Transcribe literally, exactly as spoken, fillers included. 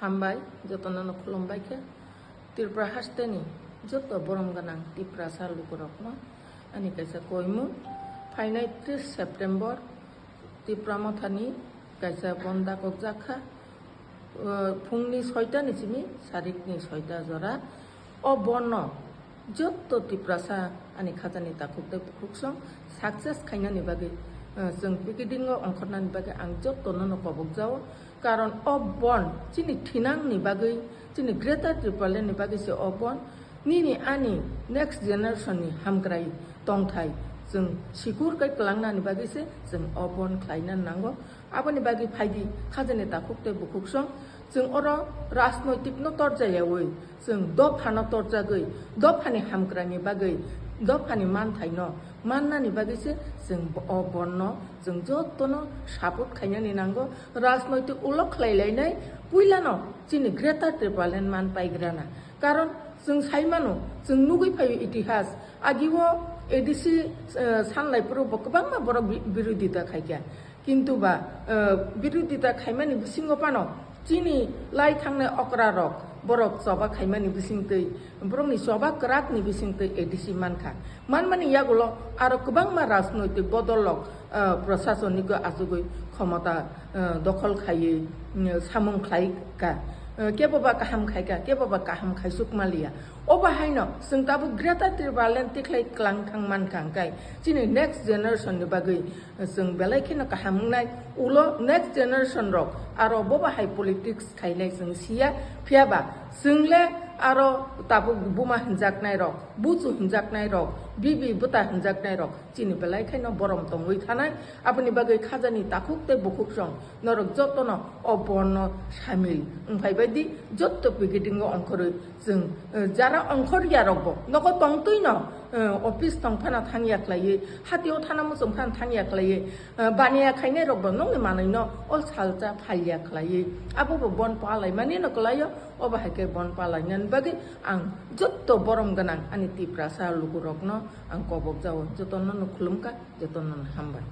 Hambai, jotono no khulumbai khe. Tripura hasteni joto borom gwnang Tiprasa lukurokno ani kaisa koimung. Phainai tris September Tipra Mothani kaisa bon dakok jakha, uh, phungni soita ni simi sarikni soita jora. O bonno joto Tiprasa ani khajani takhuk tei bukhuksong success khainani bagwi, uh, chwng picketing o ongkhornani bagwi ang jotono no kobok jao. Karon o bon chini thinangni bagwi, chini Greater Tipraland ni bagwi se o bon. Nini ani next generation ni hamkrai tongthai chwng sikur kai kwlangnani bagwi se chwng o bon khlaina nango. Aboni bagwi phaidi khajani takhuk tei bukhuksong. Chwng oro rajnoitik no torjayawi, chwng dopha no torjagwi, dophani hamkrai ni bagwi, dophani manthai no mannani bagwi se chwng o bon no chwng jotono support khainani nango. Rajnoitik ulo khlai lainai puilano chini Greater Tipraland man paigrana. Karon chwng sai mano, chwng nugwi phaio itihas. Agio A D C, eh, sanlai phuru bo kwbangma borok bi-, birodita khaikha. Kintu ba, eh, birodita khaimani bisingo phano chini lai thangnai okra rok borok choba khaimani bisingtwi, borokni choba kwrakni bisingtwi A D C mankha. Manmani yagulo aro kwbangma rajnoitik bodol rok, eh, prasasoniko achugwi khomota, eh, dokhol khaiwi, mm, samung khlai kha. Eh, kebo ba kaham khai kha, kebo ba kaham khaisuk maliya. Obo haino chwng tabuk Greater Tipraland tikhlai kwlang thang mankha, hwnkhe chini next generation ni bagwi chwng belai kheno kaham wngnai. Ulo next generation rok aro bo bahai politics khainai chwng siya, phiya ba chwng le aro tabuk buma hinjaknai rok, buchu hinjaknai rok, bibi bwta hinjaknai rok chini belai khaino borom tongwi thanai. Aboni bagwi khajani takhuk tei bukhuksong norok jotono o bonno samil wngphai bai di, jotto picketing o ongkhorwi chwng, eh, jara ongkhor ya rok bo nogo tongtwi no, eh, office tong phano thang ya khlaiwi, hatio thana muchung phano thang ya khlaiwi, eh, baniya khainai rok bo nokni manwi no o salsa phal ya khlaiwi, abo bo bon palai mani no kwlaio. Obo hai khe bon palai nani bagwi ang jotto borom gwnang ani Tiprasa lukurokno ang kobok jao, jotono no khulumkha, jotono no hambai.